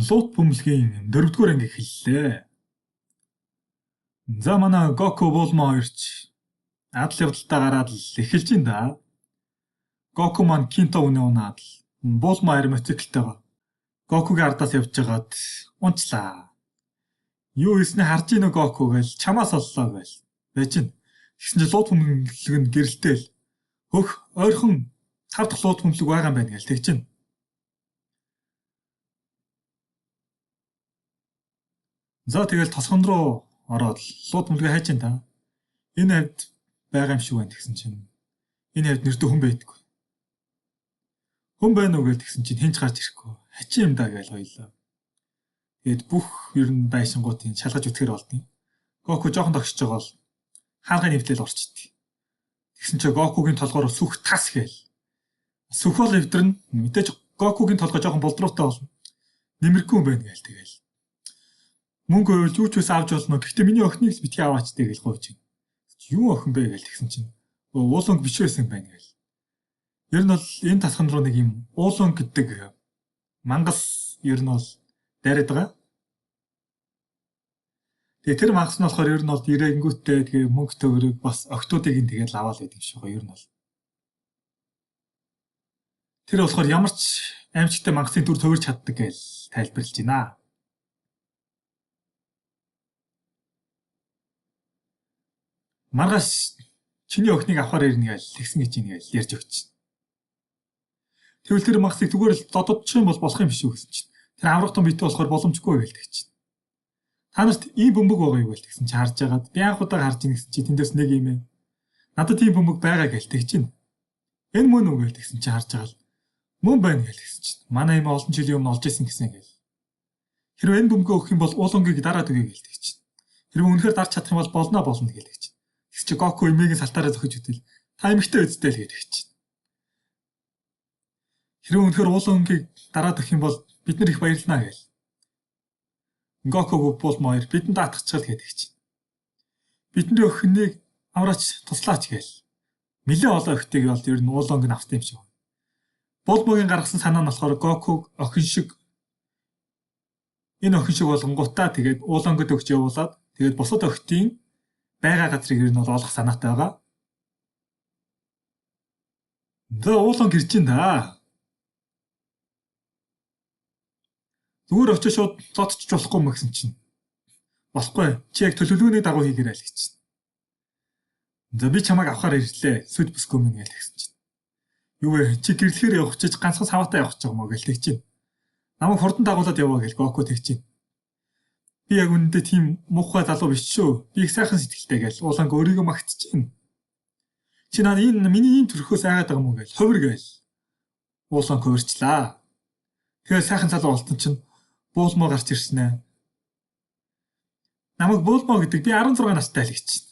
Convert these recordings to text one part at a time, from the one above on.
Лут бөмбөлгийн 4-р анги эхэллээ. За манай Гоку Булма хоёрч адал явдалтай гараад л эхэлж байна да. Гоку маань Кинто үнэ унаад л Булма хоёр мотоциклтэйгээ Гокугийн ардаас явж байгаад унчлаа. Юу хийсний харж ийнө Гоку гээл чамаас оллоо гээл байж гин. Тэгсэн чинь лут бөмбөлөг нь гэрэлтэй л хөх ойрхон 5 дахь лут бөмбөлөг байгаа юм байна гээл тэгж гин. За тэгэл тосгон руу ороод лууд бөмбөлгөө хайж ин та. Энэ хавьд байгаа юм шиг байна тэгсэн чинь энэ хавьд нэрдөө хүн байдаггүй. Хүн байна уу гэж тэгсэн чинь хэн ч гарч ирэхгүй. Хачин юм да гэж хоёлаа. Тэгээд бүх ер нь байшингуудын шалгаж үтгэхэр болдیں۔ Гоку жоохон тогшиж байгаа бол хаалгын нэвтлэл орчдөг. Тэгсэн чинь Гокугийн толгоор сүх тас гээл. Сүх бол эвдэрнэ. Мэдээж Гокугийн толгой жоохон болдруутай болно. Нэмэргүй юм байна гээл тэгэл. Мөнгө байвал юу ч үс авч болно. Гэхдээ миний охиныг л битгий аваач дээ гэж гуйж байна. Юу охин бэ гэж тэгсэн чинь ууланг биш байсан байна гэл. Ер нь бол энэ тасхан руу нэг юм ууланг гэдэг мангас ер нь бол дайраад байгаа. Тэгээ тэр мангас нь болохоор ер нь бол ирэнгүүтээ тэгээ мөнгө төгрөг бас охтуудыг нь тэгээд аваад байдаг юм шиг байгаа ер нь бол. Тэр болохоор ямар ч аимшигтай мангасын дүр төвөрч чаддаг гэж тайлбарлаж байна. Маргааш чиний охиныг авахар ирнэ гэж тэгсэн гэж ийн гэж ярьж өгч. Тэгвэл тэр махсыг зүгээр л дододчих юм бол болох юм биш үү гэсэн чинь. Тэр аврах том битүү болохоор боломжгүй гэж тэгчин. Та нарт ийм бөмбөг байгаа юу гэж тэгсэн чи харж агаад би анх удаа харж ийн гэсэн чи тэндээс нэг юм ээ. Надад ийм бөмбөг байгаа гэж тэгчин. Энэ мөн үү гэж тэгсэн чи харж агаал мөн байна гэж тэгсэн чинь. Манай юм олон жилийн өмнө олж исэн гэсэн гээл. Хэрвээ энэ бөмбөгөө өгөх юм бол уулангийг дараад өгье гэж тэгчин. Хэрвээ үнэхээр дарж чадах юм бол болно болно гэж тэгчин. Тэгс чи Гоку эмээгийн салтаараа зөхиж үтэл та эмэгтэй үсттэй л гэдэг чинь. Хэрвээ үнэхээр уулангийг дараад өгөх юм бол бид нар их баярлнаа гээл. Гоку Булма хоёр бидэнд даатгачихал гэдэг чинь. Бидний охиныг авраач туслаач гээл. Нилээ олон охтыг бол ер нь ууланг нь авсан юм шиг. Булмагийн гаргасан санаа нь болохоор Гокуг охин шиг энэ охин шиг болгонгуудаа тэгээд уулангад өгч явуулаад тэгээд бусад охтын байгаа газрыг ер нь бол олох санаатай байгаа. За ууланг ирж байна да. Зүгээр очиж шууд зодчих болохгүй юм гэсэн чинь. Болохгүй. Чи яг төлөвлөгөөний дагуу хийгээрэй л гэж чинь. За би чамайг авахар ирлээ. Сүд бүсгүй минь гэж тэгсэн чинь. Юу вэ? Чи гэрлэхээр явах чиж ганцхан саваатай явах гэж байгаа юм уу гэж тэг чинь. Намайг хурдан дагуулад яваа гэж Гоку тэг чинь. Би яг үнэндээ тийм муухай залуу биш шүү. Би их сайхан сэтгэлтэй гээл ууланг өөрийгөө магтчихээн. Чи наа энэ миний ийм төрхөөс айгаад байгаа юм уу гээл хувир гээл. Ууланг хувирчлаа. Тэгээ сайхан залуу болтон чинь Буулмо гарч ирсэн ээ. Намайг Буулмо гэдэг би 16 настай л гэж чинь.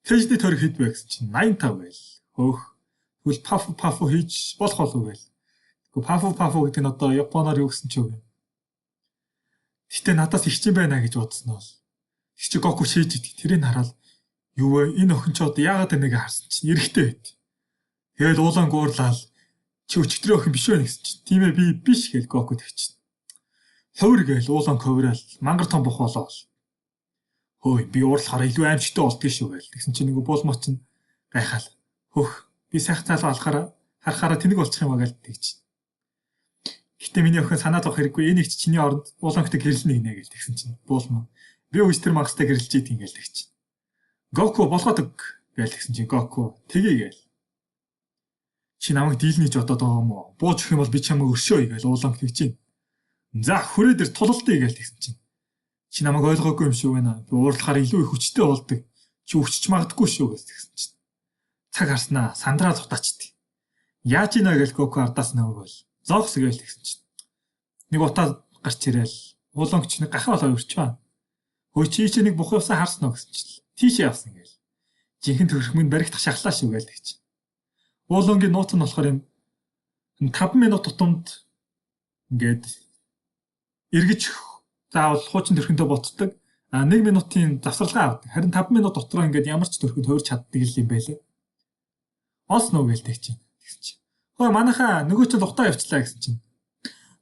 Тэжний тойрог хэд вэ гэсэн чинь 85 гээл. Хөөх. Тэгвэл пафу пафу хийж болох болов гээл. Тэгвэл пафу пафу гэдэг нь одоо японоор юу гэсэн чи вэ? Гэтэ надаас их чинь байна гэж бодсон нь бол. Тэг чи Гоку шийж идэг. Тэрийг хараад юу вэ? Энэ охин ч одоо яагаад энийг харсан чинь эрэхтэй байд. Тэгэл уулан гуурлаал чи өчигдрийн охин биш вэ гэсэн чинь. Тийм ээ би биш гээл Гоку тэгчин. Хувир гээл уулан ковраал мангар том бох болоо. Хөөе би уурлахаараа илүү аимшигтай болдгийг шүү гээл. Тэгсэн чинь нөгөө буулмаа чинь гайхаал. Хөх би сайхан залуу алахаараа харахаараа тэнэг болчих юм а гээл тэгчин. Гэтэ миний охин санаа зовох хэрэггүй. Энэ их чиний оронд уулангтай гэрлэнэ гинэ гэж тэгсэн чинь буулмаа. Би үгүй тэр мангастай гэрлэж идэг ингээл тэг чинь. Гоку болгоод өг гэж тэгсэн чинь Гоку тэгье гээл. Чи намайг дийлнэ гэж бодоод байгаа юм уу? Бууж өгөх юм бол би чамайг өршөөе гэж ууланг тэг чинь. За хүрээ дээр тулалдъя гэж тэгсэн чинь. Чи намайг ойлгоогүй юм шиг байна. Би уурлахаар илүү их хүчтэй болдог. Чи өвчч магадгүй шүү гэж тэгсэн чинь. Цаг харснаа сандраа зутаачд. Яаж ийнэ гэж Гоку ардаас нөгөөгөл. Зоогс гээл тэгсэн чинь. Нэг утаа гарч ирээл уулангч нэг гахаа болоо өрчваа. Хөөе чи чи нэг бух явсан харсан уу гэсэн чинь. Тийшээ явсан гээл. Жинхэнэ төрх минь баригдах шахлаа шүү гээл тэг чинь. Уулангийн нууц нь болохоор юм 5 минут тутамд ингээд эргэж заавал хуучин төрхөндөө ботдог. А 1 минутын завсралгаа авдаг. Харин 5 минут дотроо ингээд ямар ч төрхөнд хувирч чаддаг юм байлээ. Олсон уу гээл тэг чинь. Тэгсэн чинь. Хөөе манайхаа нөгөө чинь лухтаа явчлаа гэсэн чинь.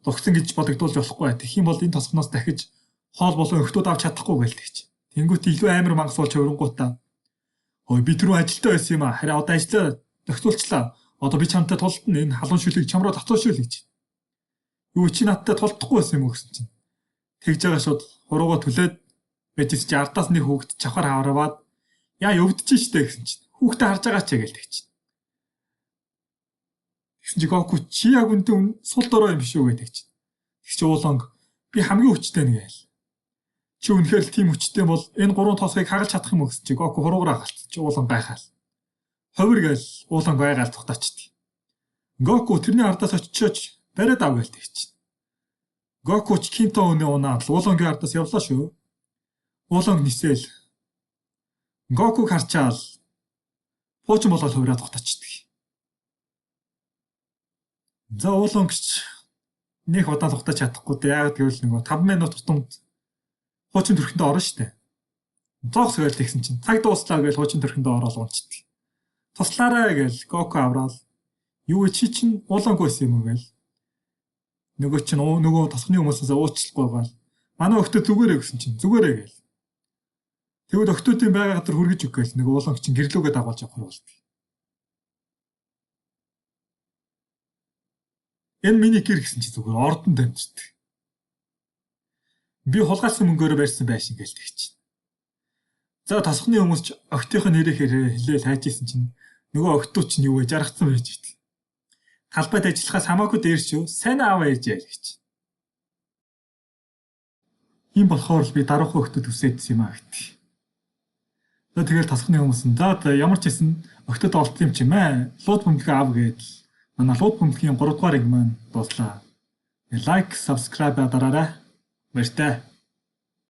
Дугсан гэж бодогдуулж болохгүй. Тэгэх юм бол энэ тосгоноос дахиж хоол болон өхтүүд авч чадахгүй гээл тэгч. Тэнгүүт илүү амар мангас болж хувирангуудаа. Хөөе би түрүү ажилдаа байсан юм аа. Харин одоо ажлаа зохицуулчлаа. Одоо би чамтай тултна, энэ халуун шүлийг чам руу татуул шүл гэж. Юу чи надтай тулдахгүй байсан юм уу гэсэн чинь. Тэгж байгаа шууд хуруугаа түлээд байж чи ардаас нэг хүүхэд чавхар хавраад яа өвдөж штэ гэсэн чинь. Хүүхдээ харж байгаа ч гээл тэгч. Тэгсэн чи Гоку чи яг үнтэй сул дорой юм биш үү гэдэг чинь. Тэг чи Уулонг би хамгийн хүчтэй нэг айл. Чи үнэхээр л тийм хүчтэй бол энэ гурван тоосхийг хагалж чадах юм уу гэсэн чи Гоку хуруугаар хагалт чи Уулонг гайхаал. Ховор гээл Уулонг айгаал тухтаачд. Гоку тэрний ардаас очичооч бариад ав гээл тэг чинь. Гоку ч кинто өнөө унаад Уулонгийн ардаас явлаа шүү. Уулонг нисээл Гокуг харчаал пуучин болоод хувираад тухтаачдаг. За Уулонгч нэг удаан тухтаж чадахгүй дээ. Яг гэвэл нөгөө 5 минут тутамд хуучин төрхөндөө орно штэ. Зоос гээл тэгсэн чинь цаг дууслаа гээл хуучин төрхөндөө ороод унцдаг. Туслаарай гээл Гоку авраал. Юу чи чин Уулонг байсан юм уу гээл. Нөгөө чин нөгөө тосгоны хүмүүсээс уучлахгүй гаал. Манай охтод зүгээрээ гэсэн чинь зүгээрээ гээл. Тэгвэл охтуудын байгаа газар хүргэж өг гээл нөгөө Уулонг чин гэрлүүгээ дагуулж явах болдог. Энэ миний гэр гэсэн чи зүгээр ордон дамждаг. Би хулгайлсан мөнгөөрөө барьсан байшин гээл тэгч. За тосгоны хүмүүс ч охтынх нь нэрийг хэлээл хайж исэн чинь нөгөө охтууд чинь юу вэ жаргацсан байж ит. Талбайд ажиллахаас хамаагүй дээр шүү. Сайн аав ээж яа гэж. Ийм болохоор л би даруухан охтууд өсөөдсөн юм аа гэт. За тэгэл тосгоны хүмүүс нь за ямар ч хэсэн охтод олдсон юм чи маа. Лууд бөмбөлгөө ав гэдэл. Манай лууд бөмбөлгийн 3 дугаар анги маань дууслаа. Лайк, subscribe дараарай. Баяртай.